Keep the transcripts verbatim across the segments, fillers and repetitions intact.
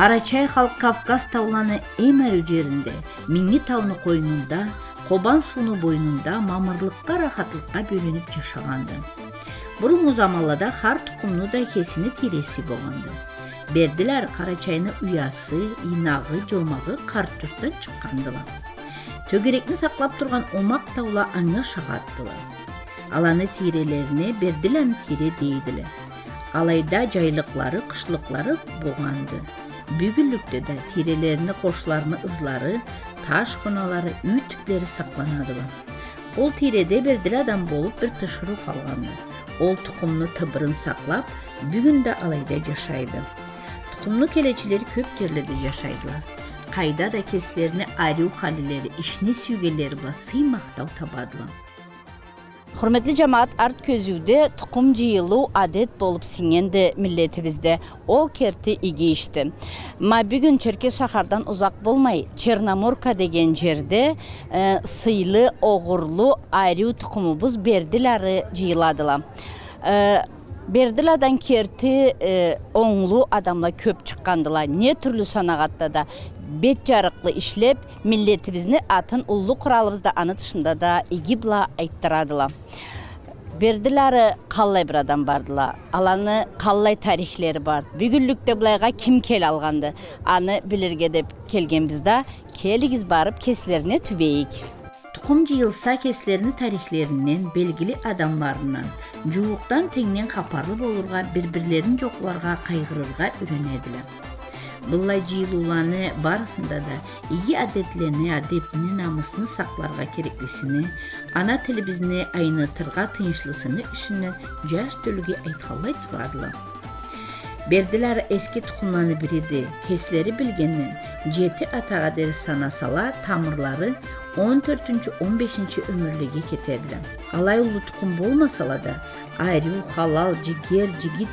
Къарачай халкъ Кавказ тауланы эм ариу джеринде, Минги тауну къойнунда, Къобан сууну бойнунда мамырлыкъгъа, рахатлыкъгъа бёлениб джашагъанды. Буруннгу заманлада хар тукъумну да кесини тийреси болгъанды. Бердилары Къарачайны уясы, ийнагъы, джомагъы Къарт-Джуртдан чыкъгъандыла. Тёгерекни сакълаб тургъан омакъ таула анга шагъатдыла. Аланы тийрелерине Бердиланы тийре дейдиле. Алайда джайлыкълары, къышлыкълары болгъанды. Бюгюнлюкде да тийрелерини къошларыны ызлары, таш хоналары, юй тюблери сакъланадыла. Ол тийреде Бердиладан болуб бир тиширыу къалгъанды. Ол тукъумну тыбырын сакълаб, бюгюн да алайда джашайды. Тукъумну келечилери кёб джерледе джашайдыла. Къайда да кеслерини ариу халилери, ишни сюйгенлери бла сый-махтау табадыла. Хурметли джамагъат, арт кёзюуде тукъум джыйылыу адет болуб сингенди миллетибизде. Ол керти иги ишди. Ма бюгюн Черкес шахардан узакъ болмай, Черноморка деген джерде, э, сыйлы, огъурлу, ариу тукъумубуз Бердилары джыйыладыла. Э, Бердиладан керти, э, онглу адамла кёб чыкъгъандыла. Не тюрлю санагъатда да бет джарыкълы ишлеб, миллетибизни атын уллу къуралыбызда, аны тышында да иги бла айтдырадыла. Бердилары къаллай бир адам бардыла, аланы къаллай тарихлери бар, бюгюнлюкде былайгъа ким келалгъанды, аны билирге деб келгенбиз да, келигиз, барыб кеслерине тюбейик. Тукъум джыйылса, кеслерини тарихлеринден, белгили адамларындан, джууукъдан, тенгден хапарлы болургъа, бир-бирлерин джокъларгъа, къайгъырыргъа юренедиле. Быллай джыйылыуланы барысында да иги адетлени, адебни, намысны сакъларгъа кереклисини, ана тилибизни айнытыргъа тыйыншлысыны юсюнден джаш тёлюге айтханлай турадыла. Бердилары эски тукъумланы бириди. Кеслери билгенден, джети атагъа дери санасала, тамырлары он тёртюнчю, он бешинчи ёмюрлеге кетедиле. Алай уллу тукъум болмасала да, ариу, халал, джигер, джигит,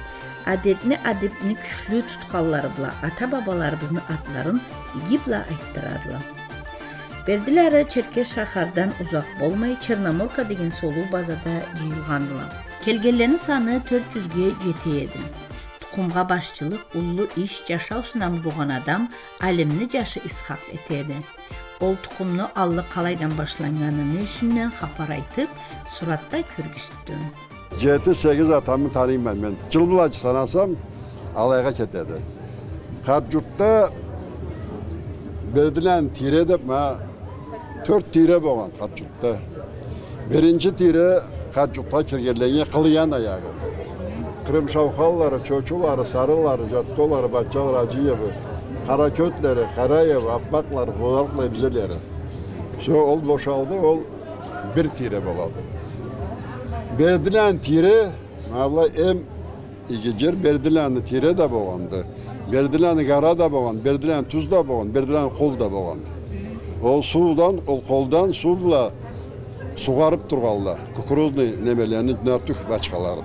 адетни, адебни кючлю тутханлары бла ата-бабаларыбызны атларын иги бла айтдырадыла. Бердилары Черкес шахардан узакъ болмай, Черноморка деген солуу базада джыйылгъандыла. Келгенлени саны тёрт джюзге джете эди. Тукъумгъа башчылыкъ, уллу иш, джашау сынамы болгъан адам алимни джашы Исхакъ этеди. Ол тукъумну аллы къалайдан башланнганыны юсюнден хапар айтыб, суратда кёргюзтдю. Джети-сегиз атамы таныйма мен. Джыл бла санасам, алайгъа кетеди. Къарт-Джуртда Бердиланы тийре деб, ма, тёрт тийре болгъан Къарт-Джуртда. Биринчи тийре Къарт-Джуртха киргенлеге Къылыян аягъы. Кърымшаухаллары, Чочулары, Сарылары, Джаттолары, Батчалары, Аджиевы, Къаракётлери, Къараевы, Аппакълары, Бозарыкълары, Эбзелери. Всё, ол бошалды, ол бир тийре болады. Бердиланы тийре, ма былай эм иги джер Бердиланы тийре да болгъанды. Бердиланы гора да болгъан, Бердиланы тюз да болгъан, Бердиланы къол да болгъан. Ол суудан, ол къолдан суу бла сугъарыб тургъанла кукурузный немелени, нартюх бачхаларын.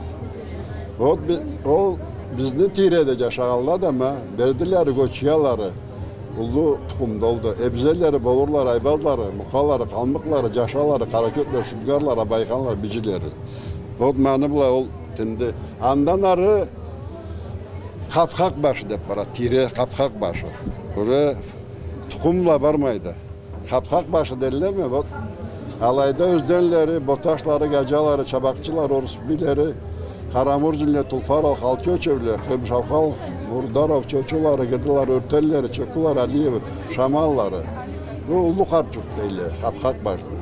Вот би-, ол бизни тийреде джашагъанла да, ма, Бердилары Гочиялары, уллу тукъум да олду. Эбзелери болурлары, Айбазлары, Мукъалары, Къалмыкълары, Джашалары, Къаракётлери, Шунгарлары, Абайханлары, Биджилери. Вот, ма, аны бла ол тинди. Андан ары Къапхакъ башы деб барады, тийре Къапхакъ башы. Уже тукъум бла бармайды. Къапхакъ башы дерлеми, вот, алайда Ёзденлери, Боташлары, Гаджалары, Чабакъчылары, Орусбийлери, Къарамурзинле, Тулфарал, Халкёчевле, Кърымшаухал, Мурдаров, Чочулары, Гыдылары, Ёртенлери, Чекулары, Алиевы, Шамаллары. Бу Уллу Къарт-Джурт дейле, Къапхакъ башына.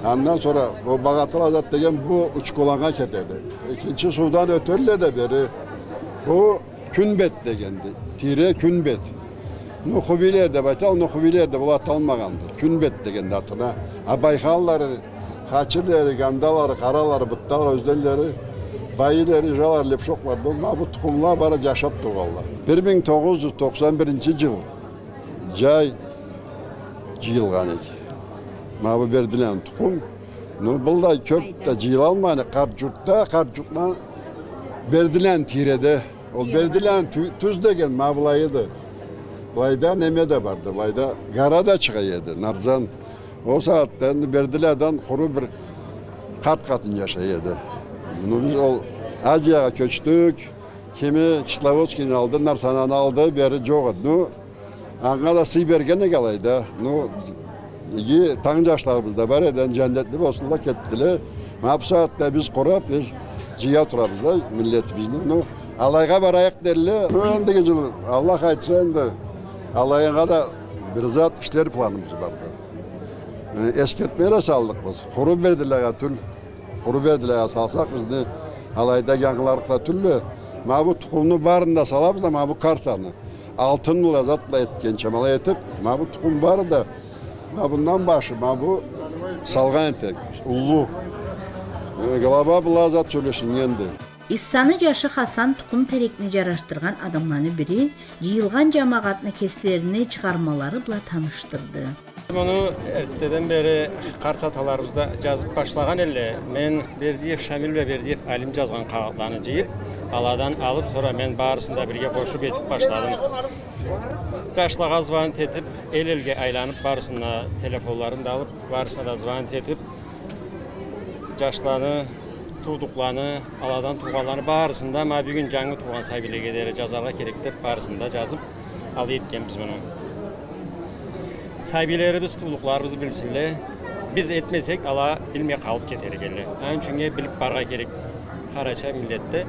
Андан сора бу Багъатыр-Азат деген бу Учкуланнга кетеди. Экинчи суудан ётелле да бери. Бу Кюнбет дегенди. Тийре Кюнбет. Нухубийлер деб айталла, Нухубийлер деб ол аталмагъанды. Кюнбет дегенди атына. Абайханлары, Хачирлери, Гандалары, Къаралары, Бытдалары, Ёзденлери, Байилери, Ижалары, Лепшокълары, бу, ма бу тукъумла бары джашаб тургъанла. Бир минг тогъуз джюз токъсан биринчи джыл джай джыйылгъан эди. Ма бу Бердиланы тукъум. Ну, быллай кёб да джыйылалмай, Къарт-Джуртда, Къарт-Джуртдан Бердиланы тийреде. Ол Бердиланы тю-, тюз деген ма былай эди. Былайда неме да барды, былайда гора да чыгъа эди, нарзан. Ол сагъатда энди Бердиладан къуру бир къарт къатын джашай эди. Ну, биз ол Азиягъа кёчдюк. Кими Кисловодскийни алды, Нарсананы алды, бери джокъ эди. Ну, анга да сый берген эдик алайда. Ну, иги танг джашларыбыз да бар эди, джандетли болсунла, кетдиле. Ма бу сагъатда биз къураб, биз джыя турабыз да миллетибизни. Ну, алайгъа барайыкъ дерле. Ну, эндиги джыл, Аллах айтса, энди алайгъа да бир зат ишлер планыбыз барды. Э, эсгертме да салдыкъ биз. Къуру Бердилагъа тюл, къуру Бердилагъа салсакъ, бизни алайда джангыларыкъла тюлле. Ма бу тукъумну барын да салабыз да, ма бу картаны. Алтын бла зат бла этген чамала этиб, ма бу тукъум бары да, ма бундан башы, ма бу салгъан этебиз. Уллу, э, глава бла зат сёлешиннгенди. Иссаны джашы Хасан тукъум терекни джарашдыргъан адамланы бири, джыйылгъан джамагъатны кеслерини чыгъармалары бла танышдырды. Муну эртеден бери къарт аталарыбыз да джазыб башлагъан элле. Мен Бердиев Шамил бла Бердиев Алим джазгъан къагъытланы джыйыб, аладан алыб, сора мен барысын да бирге къошуб этиб башладым. Джашлагъа звонить этиб, эл-элге айланыб, барысына телефонларын да алыб, барысына да звонить этиб, джашланы, туудукъланы, аладан туугъанланы барысын да, ма бюгюн джангы туугъан сабийлеге дери джазаргъа керек деб, барысын да джазыб, алай этгенбиз муну. Сабийлерибиз, туудукъларыбыз билсинле, биз этмесек, ала билмей къалыб кетер экенле. Аны ючюннге билиб барыргъа керекбиз. Къарачай миллетде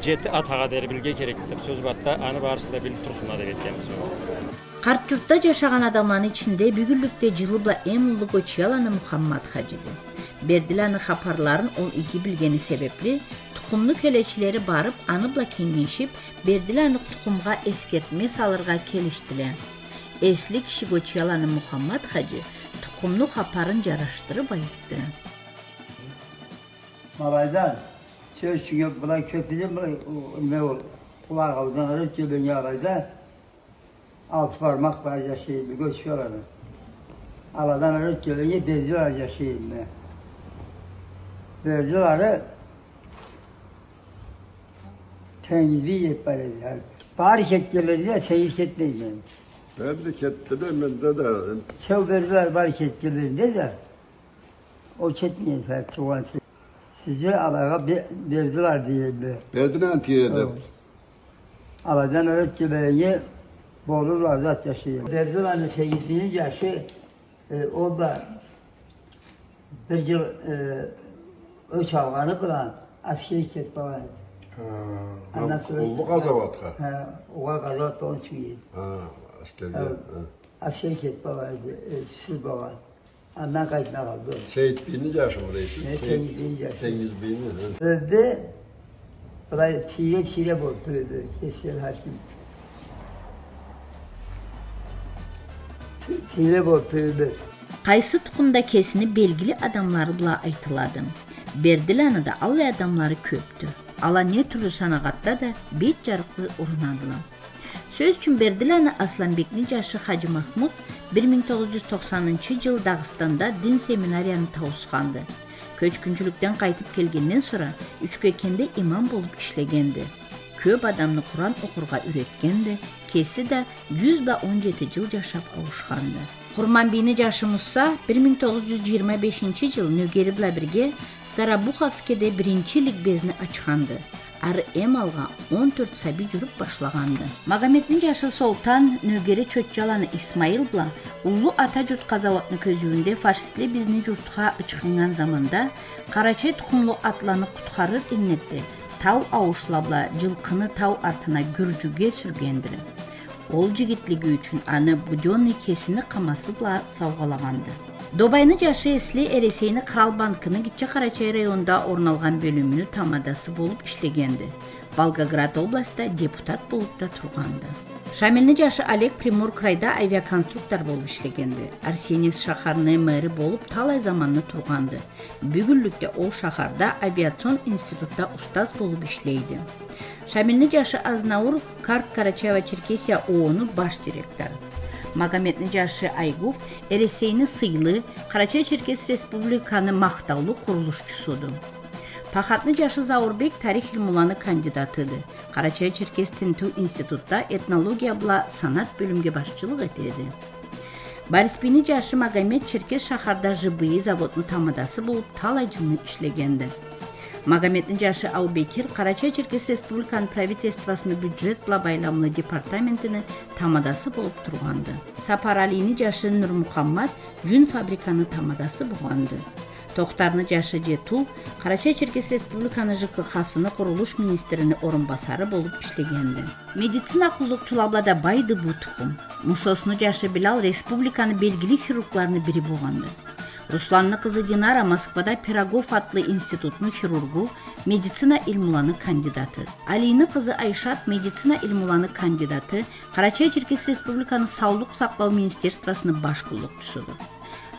джети атагъа дери билирге керекди деб сёз барды да, аны барысы да билиб турсунла деб этгенбиз муну. Къарт-Джуртда джашагъан адамланы ичинде бюгюнлюкде джылы бла эм уллу Гочияланы Мухаммат-хаджиди. Бердиланы хапарларын ол иги билгени себебли, тукъумну келечилери барыб, аны бла кенгешиб, Бердиланы тукъумгъа эсгертме салыргъа келишдиле. Эсли киши Гочияланы Мухаммат-хаджи тукъумну хапарын джарашдырыб айтды. Ма алайда, сёз ючюн, былай кёбюсю, былай, о, не ол, Къулагъ аудан ары кёбюсю алайда, Алты Бармакъла джашай эди, Гочияланы. Аладан ары кёбюсю Бердиланы джашай эди. Бердиланы Тенгиз бий деб бар эди. Бары кетгенлеринде Тенгиз кетмеген. Энди кетди да, менде да. Сау Бердиланы бары кетгенлеринде да. Ол кетмеген, сен туугъан. Сизге алайгъа Бе-, Бердиланы дей эди. Бердиланы дей эди. Хо. Аладан ары кёбюсю Болула зат джашай эди. Бердиланы Тенгиз бийни джашы, э, ол да бир джыл, э, ёч алгъаны бла аскерге кетиб баргъан эди. Хы, андан сора уллу къазауатха. Хы, огъа къазауат болгъан ючюн. Хы, аскерге, хы. Хы. Аскерге кетиб баргъан эди, э, тюшюб баргъан. Андан къайтмай къалды. Сейит бийни джашымы дейсиз? Хы, Сейит, Тенгиз бийни джашы. Тенгиз бийни, хы. Ёлдю, былай тийре-тийре болуб ёлдю, кеси Хашим. Ти-, тийре болуб ёлдю. Къайсы тукъум да кесини белгили адамлары бла айтылады. Бердиланы да аллай адамлары кёбдю. Ала не тюрлю санагъатда да бет джарыкълы урунадыла. Сёз ючюн, Бердиланы Асланбекни джашы Хаджи Махмуд бир минг тогъуз джюз токъсанынчы джыл Дагъыстанда дин семинарияны тауусханды. Кёчгюнчюлюкден къайтыб келгенден сора Ючкекенде имам болуб ишлегенди. Кёб адамны Къуран окъургъа юретгенди, кеси да джюз бла он джети джыл джашаб ауушханды. Къурманбийни джашы Мусса бир минг тогъуз джюз джыйырма бешинчи джыл нёгери бла бирге Старобуховскеде биринчи ликбезни ачханды. Ары эм алгъа он тёрт сабий джюрюб башлагъанды. Магометни джашы Солтан нёгери Чотчаланы Исмаил бла Уллу Ата джурт къазауатны кёзюуюнде фашистле бизни джуртха ычхыннган заманда къарачай тукъумлу атланы къутхарыр иннетде тау ауушла бла джылкъыны тау артына Гюрджюге сюргендиле. Ол джигитлиги ючюн аны Будённый кесини къамасы бла саугъалагъанды. Добайны джашы Эсли Эресейни Кърал банкыны Гитче Къарачай районда орналгъан бёлюмюню тамадасы болуб ишлегенди. Волгоград областда депутат болуб да тургъанды. Шамилни джашы Олег Приморкрайда авиаконструктор болуб ишлегенди. Арсеньев шахарны мэри болуб талай заманны тургъанды. Бюгюнлюкде ол шахарда авиацион институтда устаз болуб ишлейди. Шамилни джашы Азнаур Карт Карачаево-Черкесия ООО-ну баш директору. Магометни джашы Айгуф Эресейни сыйлы, Къарачай-Черкес Республиканы махтаулу къурулушчусуду. Пахатны джашы Заурбек тарих илмуланы кандидатыды. Къарачай-Черкес тинтиу институтда этнология бла санат бёлюмге башчылыкъ этеди. Барисбийни джашы Магомет Черкес шахарда ЖБИ заводну тамадасы болуб талай джылны ишлегенди. Магометни джашы Аубекир Къарачай-Черкес Республиканы правительствосуну бюджет бла байламлы департаментини тамадасы болуб тургъанды. Сапаралийни джашы Нурмухаммат джюн фабриканы тамадасы болгъанды. Тохтарны джашы Джетул Къарачай-Черкес Республиканы Ж К Хсыны къурулуш министрини орунбасары болуб ишлегенди. Медицина къуллукъчула бла да байды бу тукъум. Мусосну джашы Билал республиканы белгили хирургларыны бири болгъанды. Русланны къызы Динара Москвада Пирогов атлы институтну хирургу, медицина илмуланы кандидаты. Алийни къызы Айшат медицина илмуланы кандидаты, Къарачай-Черкес Республиканы Саулукъ сакълау министерствосуну баш къуллукъчусуду.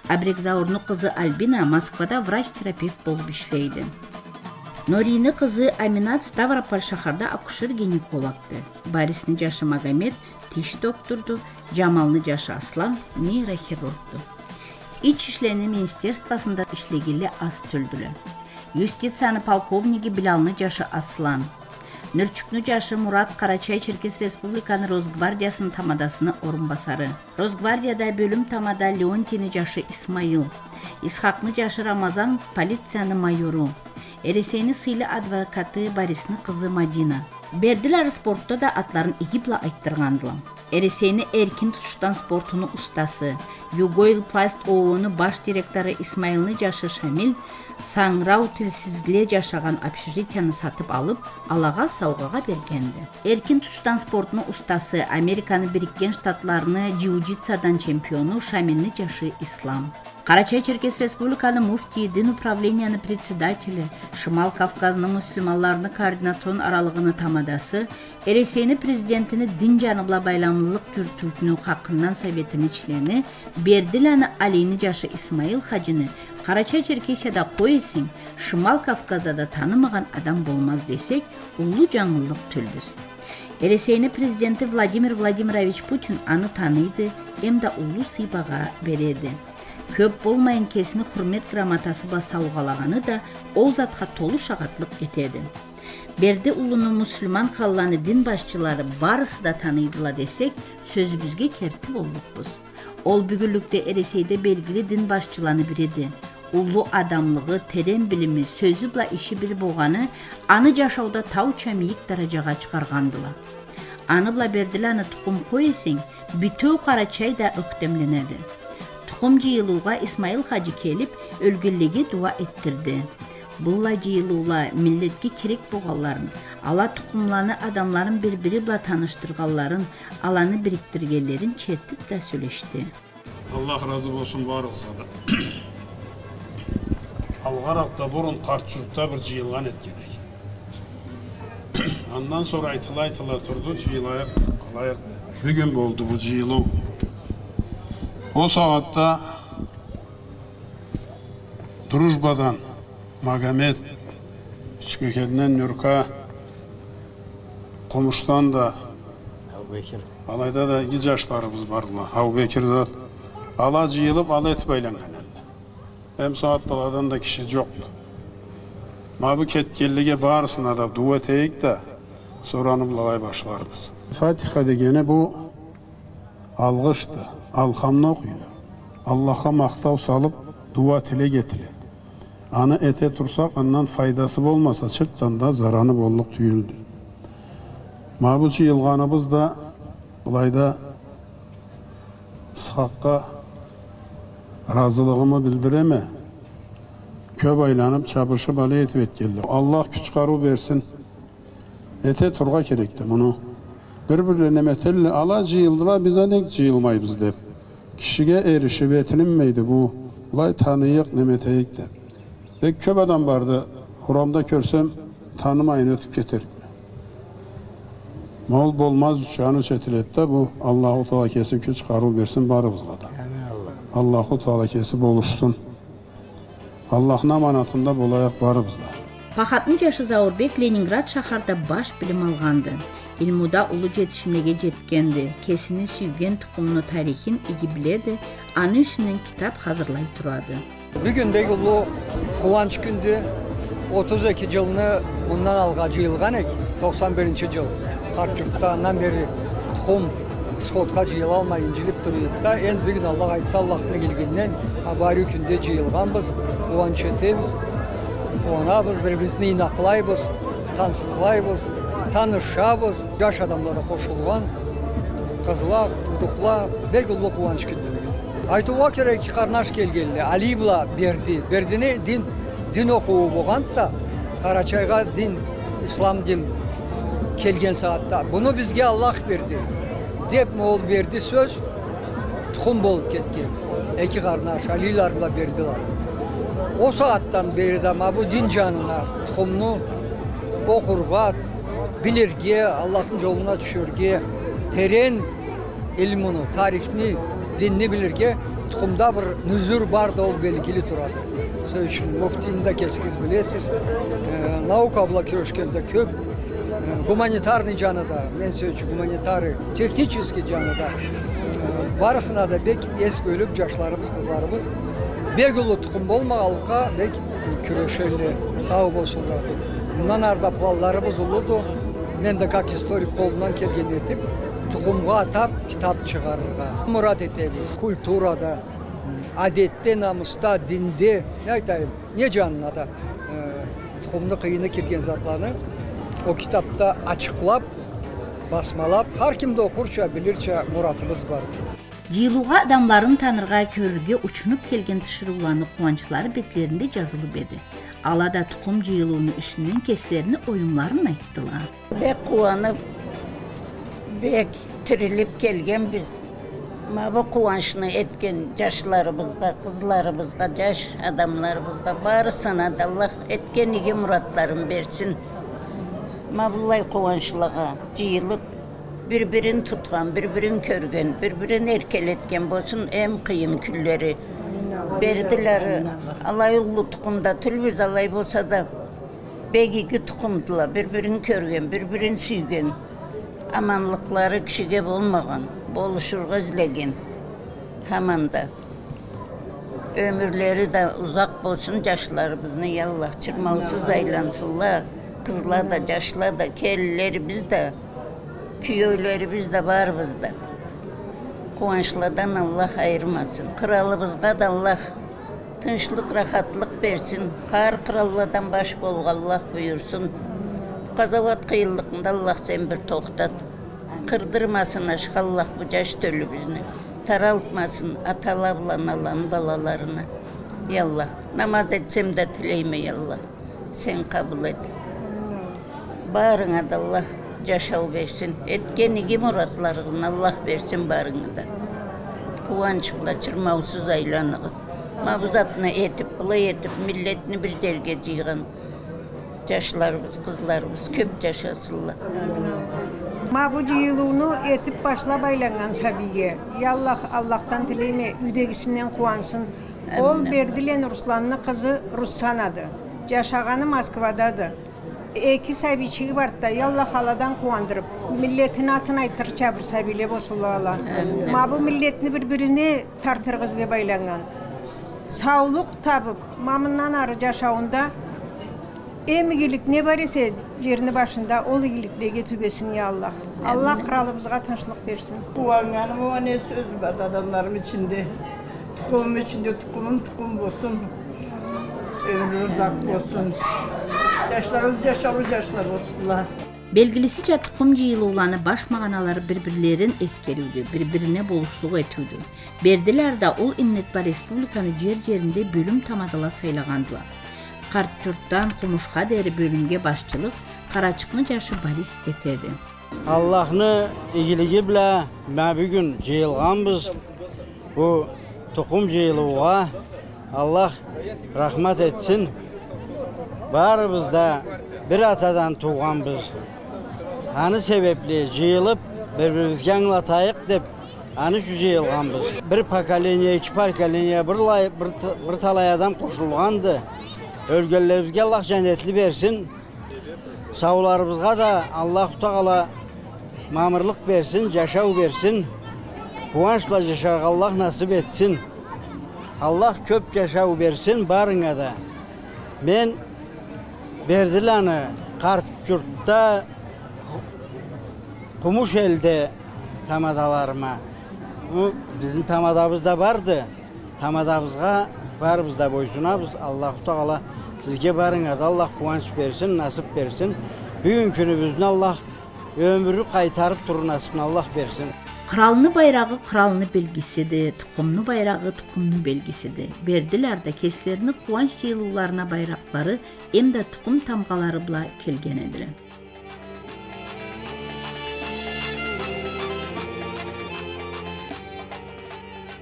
Абрекзаурну къызы Альбина Москвада врач-терапевт болуб ишлейди. Норийни къызы Аминат Ставрополь шахарда акушер-гинекологду. Барисни джашы Магомет тиш докторду, Джамалны джашы Аслан нейрохирургду. Ич ишлени министерствосунда ишлегенле аз тюлдюле. Юстицияны полковниги Билалны джашы Аслан. Нюрчюкню джашы Мурат Къарачай-Черкес Республиканы Росгвардиясыны тамадасыны орунбасары. Росгвардияда бёлюм тамада Леонтийни джашы Исмаил. Исхакъны джашы Рамазан полицияны майору. Эресейни сыйлы адвокаты Барисни къызы Мадина. Бердиланы спортда да атларын иги бла айтдыргъандыла. Эресейни эркин тутушдан спортуну устасы, Югойлпласт ООО-ну баш директору Исмаилни джашы Шамил сангырау тилсизле джашагъан общежитияны сатыб алыб, алагъа саугъагъа бергенди. Эркин тутушдан спортну устасы, Американы Бирикген Штатларыны джиу-джитсудан чемпиону Шамилни джашы Ислам. Къарачай-Черкес Республиканы муфтийи, дин управленияны председатели, Шимал Кавказны муслиманларыны координацион аралыгъыны тамадасы, Эресейни президентини дин джаны бла байламлылыкъ джюрютюуню хакъындан советини члени Бердиланы Алийни джашы Исмаил хаджини Къарачай-Черкесияда къой эсенг, Шимал Кавказда да танымагъан адам болмаз десек, уллу джангыллыкъ тюлбюз. Эресейни президенти Владимир Владимирович Путин аны таныйды, эмда уллу сый-багъа береди. Кёб болмайын кесини Хурмет грамотасы бла саугъалагъаны да ол затха толу шагъатлыкъ этеди. Берди улуну муслиман къалаланы дин башчылары барысы да таныйдыла десек, сёзюбюзге керти боллукъбуз. Ол бюгюнлюкде Эресейде белгили дин башчыланы бириди. Уллу адамлыгъы, терен билими, сёзю бла иши бир болгъаны аны джашауда тауча мийик дараджагъа чыгъаргъандыла. Аны бла Бердиланы тукъум къой эсенг, бютеу Къарачай да ёхтемленеди. Тукъум джыйылыугъа Исмаил хаджи келиб, ёлгенлеге дуа этдирди. Быллай джыйылыула миллетге керек болгъанларын, ала тукъумланы адамларын бир-бири бла танышдыргъанларын, аланы бирикдиргенлерин чертиб да сёлешди. Аллах разы болсун барыгъызгъа да. Алгъаракъда бурун Къарт-Джуртда бир джыйылгъан этгенек. Андан сора айтыла-айтыла турду, джыйылайыкъ, къылайыкъ деб. Бюгюн болду бу джыйылыу. Ол сагъатда Дружбадан Магомет, Ючкекенден Нюрка, Къумушдан да, Аубекир. Алайда да иги джашларыбыз бардыла. Аубекир да. Ала джыйылыб, ала этиб айланнган эдиле. Эм сагъатда аладан да киши джокъду. Ма бу кетгенлеге барысына да дуа этейик да, сора аны былай башларбыз. Фатиха дегени бу алгъышды. Алхамны окъуйла. Аллахха махтау салыб, дуа, тилек этиле. Аны эте турсакъ, андан файдасы болмаса, чыртдан да зараны боллукъ тюйюлдю. Ма бу джыйылгъаныбыз да былайда Исхакъгъа разылыгъымы билдиреме. Кёб айланыб, чабышыб, алай этиб этгенле. Аллах кюч-къарыу берсин. Эте тургъа керекди муну. Бир-бирле неме этелле, ала джыйылдыла, биз а нек джыйылмайбыз деб. Кишиге эришиб этилинмейди бу. Былай таныйыкъ, неме этейик деб. Бек кёб адам барды, урамда кёрсем, танымайын ётюб кетерикме. Ма ол болмаз ючюн, аны ючюн этиледи да бу. Аллаху Таала кеси кюч-къарыу берсин барыбызгъа да. Амин, Аллах. Аллаху Таала кеси болушсун. Аллахны аманатында болайыкъ барыбыз да. Пахатны джашы Заурбек Ленинград шахарда баш билим алгъанды. Илмуда уллу джетишимлеге джетгенди. Кесини сюйген тукъумуну тарихин иги биледи, аны юсюнден китаб хазырлай турады. Бюгюн бек уллу къууанч кюндю. Отуз эки джылны мындан алгъа джыйылгъан эк, токъсан биринчи джыл. Къарт-Джуртда андан бери тукъум сходха джыйылалмай, инджилиб тура эди да, энди бюгюн, Аллах айтса, Аллахны игилигинден, а бу ариу кюнде джыйылгъанбыз, къууанч этебиз. Къууанабыз, бир-бирибизни ийнакълайбыз, тансыкълайбыз, танышабыз. Джаш адамла да къошулгъан, къызла, туудукъла, бек уллу къууанч кюндю бюгюн. Айтыугъа кёре, эки къарнаш келгенле, Али бла Берди. Бердини дин, дин окъууу болгъанды да, Къарачайгъа дин, ислам дин келген сагъатда. Буну бизге Аллах берди, деп, ма ол Берди сёз, тукъум болуп кетген. Эки къарнаш, Алилары бла Бердилары. Ол сагъатдан бери да ма бу дин джанына, тукъумну окъургъа, билирге, Аллахны джолуна тюшерге, терен илмуну, тарихни, динни билирге тукъумда бир нюзюр бар да, ол белгили турады. Сёз ючюн, муфтийни да кесигиз билесиз. Э, наука бла кюрешген да кёп. Э, гуманитарный джаны да, мен сёз ючюн, гуманитарный, технический джаны да. Э, барысына да бек эс бёлюп, джашларыбыз, къызларыбыз бек уллу тукъум болмагъанлыкъгъа бек кюрешелле, сау болсунла. Мындан ары да планларыбыз уллуду. Мен да, как историк, къолумдан келгенин этип, тукъумгъа атап китап чыгъарыргъа мурат этебиз. Культурада, адетде, намысда, динде, не айтайым, не джанына да, э, тукъумну къыйыны кирген затланы ол китапда ачыкълап, басмалап, хар ким да окъурча, билирча муратыбыз бар. Джыйылыугъа адамларын таныргъа, кёрюрге учунуп келген тиширыуланы къууанчлары бетлеринде джазылып эди. Ала да тукъум джыйылыуну юсюнден кеслерини оюмларын айтдыла. Бек къууанып, бек тирилип келгенбиз. Ма бу къууанчны этген джашларыбызгъа, къызларыбызгъа, джаш адамларыбызгъа, барысына да Аллах этген иги муратларын берсин. Ма быллай къууанчлагъа джыйылып, бир-бирин тутхан, бир-бирин кёрген, бир-бирин эркелетген болсун эм къыйын кюнлери. Бердилары, алай уллу тукъум да тюлбюз, алай болса да, бек иги тукъумдула, бир-бирин кёрген, бир-бирин сюйген, аманлыкълары кишиге болмагъан, болушургъа излеген. Хаман да ёмюрлери да узакъ болсун джашларыбызны, я Аллах, чырмаусуз айлансынла, къызла да, джашла да, келинлерибиз да, кюеулерибиз да, барыбыз да. Къууанчладан Аллах айырмасын. Къралыбызгъа да Аллах тынчлыкъ, рахатлыкъ берсин. Хар къралладан баш болгъа Аллах буюрсун. Бу къазауат къыйынлыкъны да Аллах сен бир тохтат. Къырдырмасын ашхы Аллах бу джаш тёлюбюзню. Таралтмасын атала бла аналаны балаларына. Я Аллах, намаз этсем да тилейме, я Аллах, сен къабыл эт. Барынга да Аллах джашау берсин. Этген иги муратларыгъызны Аллах берсин барынга да. Къууанч бла чырмаусуз айланыгъыз. Ма бу затны этип, былай этип, миллетни бир джерге джыйгъан джашларыбыз, къызларыбыз кёп джашасынла. Ма бу джыйылыуну этип башлап айланнган сабийге, я Аллах, Аллахдан тилейме, юйдегисинден къууансын. Ол Бердиланы Русланны къызы Руссанады. Джашагъаны Москвадады. Эки сабийчиги барды да, я Аллах, аладан къууандырып, миллетини атын айтырча бир сабийле болсунла ала. Ма бу миллетни бир-бирине тартыргъыз деп айланнган. Саулукъ табып, ма мындан ары джашауунда эм игилик не бар эсе джерни башында, ол игиликлеге тюбесин, я Аллах. Аллах къралыбызгъа тынчлыкъ берсин. Къууаннганым, ма не сёз бар адамларым ичинде. Тукъумум ичинде тукъумум тукъум болсун. Ёмюрлери узакъ болсун. Джашларыбыз джашаулу джашла болсунла. Белгилисича, тукъум джыйылыуланы баш магъаналары бир-бирлерин эсгериудю, бир-бирине болушлукъ этиудю. Бердилары да ол иннет бла республиканы джер-джеринде бёлюм тамадала сайлагъандыла. Къарт-Джуртдан Къумушха дери бёлюмге башчылыкъ Къарачыкъны джашы Борис этеди. Аллахны игилиги бла ма бюгюн джыйылгъанбыз. Бу тукъум джыйылыугъа Аллах рахмат этсин. Барыбыз да бир атадан туугъанбыз. Аны себепли джыйылып, бир-бирибизге ангылатайыкъ деп, аны ючюн джыйылгъанбыз. Бир поколение, эки поколение, бир лай-, бир т-, бир талай адам къошулгъанды. Ёлгенлерибизге Аллах джаннетли берсин. Сауларыбызгъа да Аллаху Тагъала мамырлыкъ берсин, джашау берсин. Къууанч бла джашаргъа Аллах насып этсин. Аллах кёп джашау берсин барынга да. Мен Бердиланы Къарт-Джуртда, Къумуш элде тамадаларыма. Бу бизни тамадабыз да барды. Тамадабызгъа барыбыз да бойсунабыз. Аллаху Тагъала Сизге барыгъызгъа да Аллах къууанч берсин, насып берсин. Бюгюн кюнюбюзню Аллах ёмюрню къайтарып туруур насыпны Аллах берсин. Къралны байрагъы къралны белгисиди, тукъумну байрагъы тукъумну белгисиди. Бердиле да кеслерини къууанч джыйылыуларына байракълары эмда тукъум тамгъалары бла келген эдиле.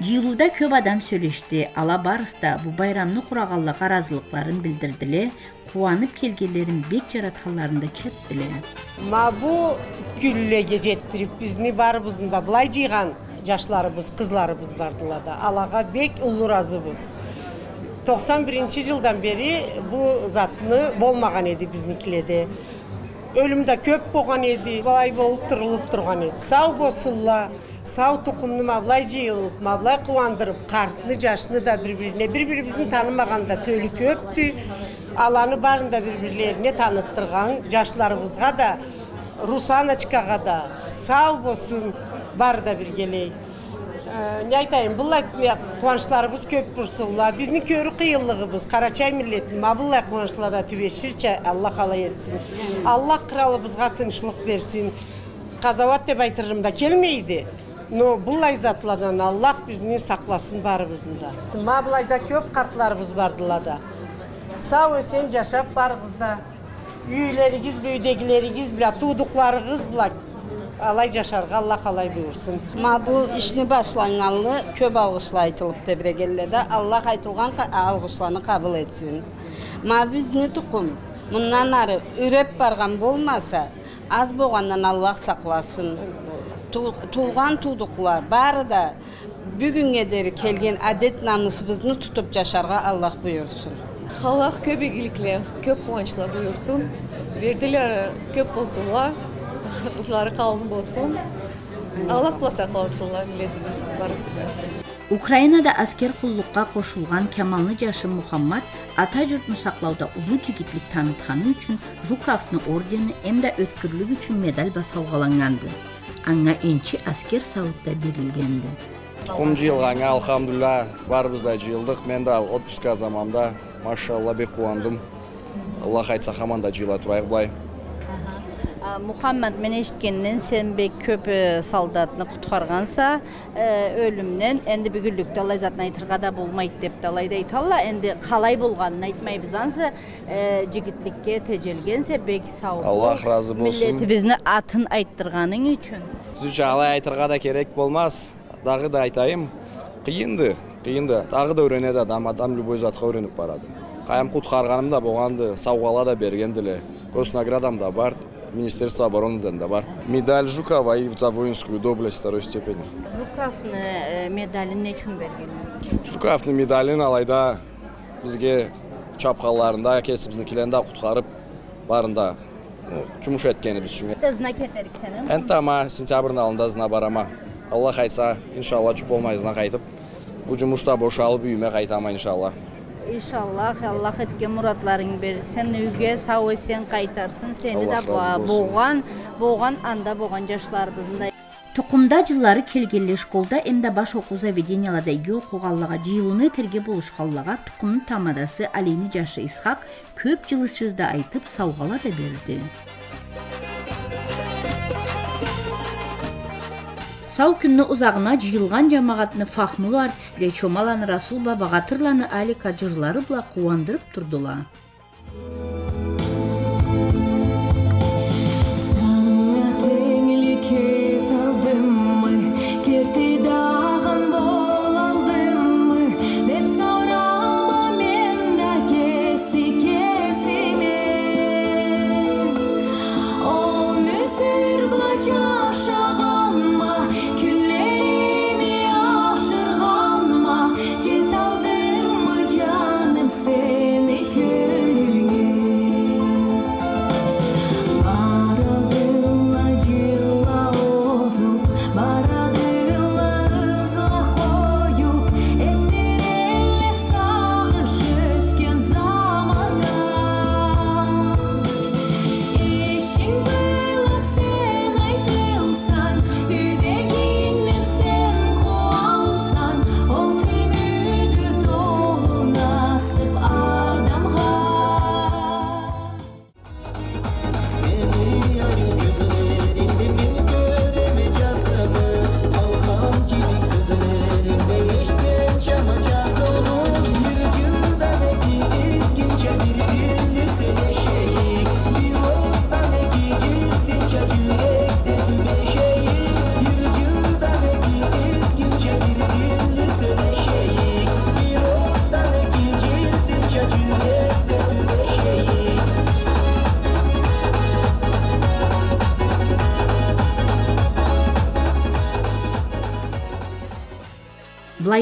Джыйылыуда кёп адам сёлешди. Ала барысы да бу байрамны къурагъанлагъа разылыкъларын билдирдиле, къууанып келгенлерин бек джаратханларын да чертдиле. Ма бу кюнлеге джетдирип, бизни барыбызны да былай джыйгъан джашларыбыз, къызларыбыз бардыла да. Алагъа бек уллу разыбыз. Тохсан биринчи джылдан бери бу затны болмагъан эди бизникиледе. Ёлюм да кёп болгъан эди. Былай болуп турулуп тургъан эди. Сау болсунла. Сау тукъумну ма былай джыйылып, ма былай къууандырып, къартны, джашны да бир-бирине, бир-бирибизни танымагъан да тёлю кёпдю. Аланы барын да бир-бирлерине таныттыргъан джашларыбызгъа да, Русаночкагъа да сау болсун, бары да биргелей. Э, не айтайым, быллай къууанчларыбыз кёп болсунла. Бизни кёрюу къыйынлыгъыбыз, къарачай миллетни ма быллай къууанчлада тюбеширча Аллах алай этсин. Аллах къралыбызгъа тынчлыкъ берсин. Къазауат деп айтырым да келмейди. Но быллай затладан Аллах бизни сакъласын барыбызны да. Ма былайда кёп къартларыбыз бардыла да. Сау-эсен джашап барыгъыз да. Юйлеригиз бла, юйдегилеригиз бла, туудукъларыгъыз бла алай джашаргъа Аллах алай буюрсун. Ма бу ишни башланнганлы кёп алгъышла айтылып тебирегенле да, Аллах айтылгъан къа-, алгъышланы къабыл этсин. Ма бизни тукъум мындан ары юреп баргъан болмаса, аз болгъандан Аллах сакъласын. Ту-, туугъан туудукъла бары да бюгюннге дери келген адет-намысыбызны тутуп джашаргъа Аллах буюрсун. Аллах кёп игиликле, кёп къууанчла буюрсун. Бердиле кёп болсунла, ызлары къалын болсун. Аллах бла сакълансынла миллетибиз барысы да. Украинада аскер къуллукъгъа къошулгъан Кямалны джашы Мухаммад ата джуртну сакълауда уллу джигитлик танытханы ючюн Жуковну ордени эмда ёткюрлюк ючюн медаль бла саугъаланнганды. Анга энчи аскер сауут да берилгенди. Тукъум джыйылгъаннга, алхамдулиллях, барыбыз да джыйылдыкъ. Мен да отпускда заманда, машаллах, бек къууандым. Аллах айтса, хаман да джыйыла турайыкъ былай. Аха. А, Мухаммад, мен эшитгенден, сен бек кёп, э, солдатны къутхаргъанса, э, ёлюмден, энди бюгюнлюкде аллай затны айтыргъа да болмайды деп да алай да айталла. Энди къалай болгъанын айтмайбыз ансы, э, джигитликге теджелгенсе, бек сау бол. Аллах разы болсун. Миллетибизни атын айтдыргъанынг ючюн. Сиз ючюн алай айтыргъа да керек болмаз. Дагъыда айтайым, къыйынды, къыйынды. Дагъыда юренеди адам, адам любой затха юренип барады. Къайдам, къутхаргъаным да болгъанды, саугъала да бергендиле. Госнаградам да бар, Министерство оборонадан да бар. Медаль Жукова и за воинскую доблесть второй степени. Жуковну, э, медалин не ючюн бергенле? Жуковну медалин алайда бизге чапханларында, кесибизникилени да къутхарып, барында, ну, джумуш этгенибиз ючюн. Энтда ызына кетериксенми? Энтда ма сентябрны аллында ызына барама. Аллах айтса, иншаллах, джукъ болмай ызына къайтып, бу джумуш да бошалып, юйюме къайтама, иншаллах. Иншаллах, Аллах этген муратларынгы берсин, юйге сау-эсен къайтарсын сени да, Аллах разы болсун, болгъан, болгъан, анда болгъан джашларыбызны да. Тукъумда джыллары келгенлей школда эмда баш окъуу заведениялада иги окъугъанлагъа, джыйылыуну этерге болушханлагъа тукъумну тамадасы Алийни джашы Исхакъ кёп джылы сёз да айтып, саугъала да берди. Сау кюнню узагъына джыйылгъан джамагъатны фахмулу артистле Чомаланы Расул бла Багъатырланы Алика джырлары бла къууандырып турдула. Санга тенглик эталдыммы, керти дагъан болалдыммы деп сорама мен да кеси кесиме. Ол нёсер бла джашагъанма, кюнлерими ашыргъанма, джеталдыммы, джаным, сени кё-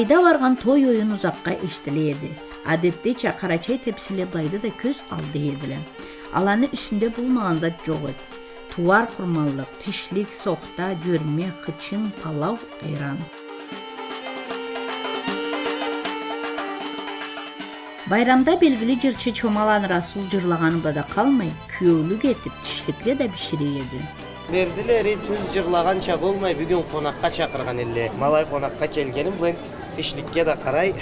Былайда баргъан той-оюн узакъгъа эшитиле эди. Адетдеча, къарачай тепсиле былайда да кёз алды эдиле. Аланы юсюнде болмагъан зат джокъ эди. Тууар къурманлыкъ, тишлик, сохта, джёрме, хычын, палау, айран. Байрамда белгили джырчы Чомаланы Расул джырлагъаны бла да къалмай, кюеулюк этиб, тишликле да бишире эди. Бердилери тюз джырлагъанча болмай, бюгюн къонакъгъа чакъыргъан элле. Ма алай къонакъгъа келгеним бла тишликге да къарай,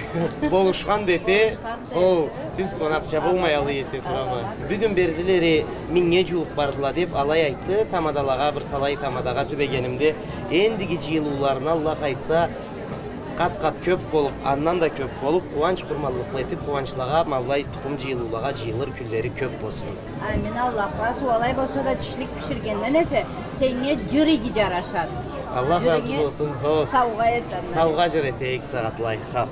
болушхан да эте. Хо, тюз къонакъча болмай алай эте турама. Бюгюн Бердилери мингнге джууукъ бардыла деб алай айтды, тамадалагъа, бир талай тамадагъа тюбегенимде, эндиги джыйылыуларына, Аллах айтса, къат-къат кёб болуб, андан да кёб болуб, къууанч къурманлыкъла этиб, къууанчлагъа, ма былай тукъум джыйылыулагъа джыйылыр кюнлери кёб болсун. Амин, Аллах разы. Алай болса да, тишлик биширгенден эсе, сеннге джыр иги джарашады. Аллах разы болсун. Хо. Саугъа эт, Аллах. Саугъа джыр этейик сагъатлай. Хо.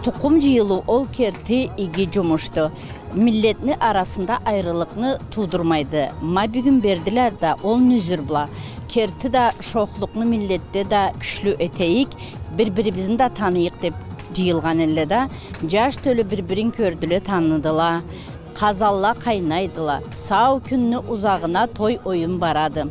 Тукъум джыйылыу ол керти иги джумушду. Миллетни арасында айрылыкъны туудурмайды. Ма бюгюн Бердиле да ол нюзюр бла. Керти да шохлукъну миллетде да кючлю этейик, бир-бирибизни да таныйыкъ деб джыйылгъан элле да, джаш тёлю бир-бирин кёрдюле, таныдыла. Къазанла къайнайдыла. Сау кюнню узагъына той-оюн барады.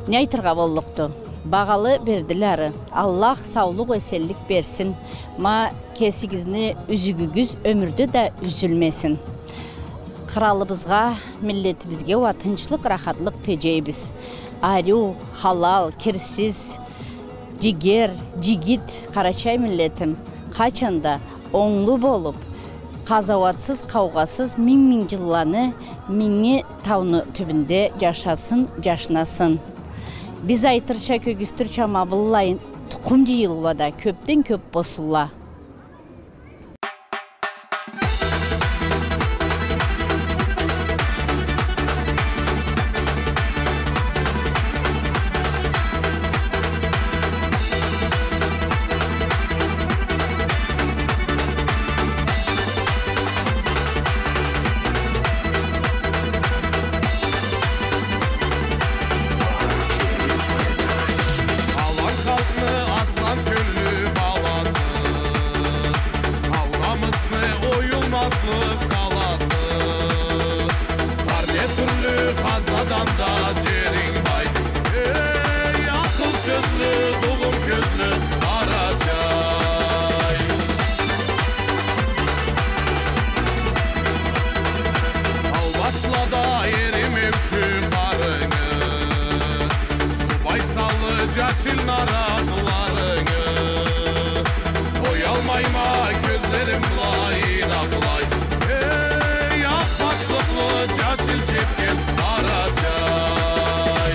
Не айтыргъа боллукъду? Багъалы Бердилери, Аллах саулукъ, эсенлик берсин. Ма кесигизни юзюгюгюз ёмюрде да юзюлмесин. Къралыбызгъа, миллетибизге уа тынчлыкъ, рахатлыкъ теджейбиз. Ариу, халал, кирсиз, джигер, джигит къарачай миллетим, къачан да онглу болуб, къазауатсыз, къаугъасыз минг-минг джылланы минги тауну тюбюнде джашасын, джашнасын. Биз айтырча, кёргюзтюрча, ма быллай тукъум джыйылыула да кёбден-кёб болсунла. Алан халкъны аслан кёллю баласы, ал-намысны оюлмазлыкъ къаласы. Хар не тюрлю хазнадан да джеринг бай. Эй, акъыл сёзлю, туугъум кёзлю Къарачай. Ал башла да эримеучю къарынгы, субай салы джашил наракъларынгы. Оялмайма кёзлерим былайын акълай. Эй, акъ башлыкълы, джашил чепкенли Къарачай.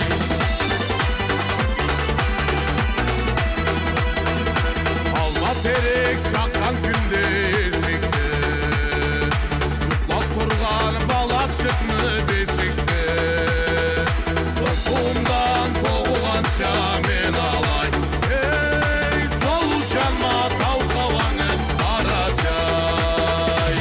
Алма терек чакъгъан кюнде эшикде, джукълаб тургъан балачыкъны бешикде. Тукъумдан туугъанча мен алай, эй, солучанма тау хауангы, Къарачай.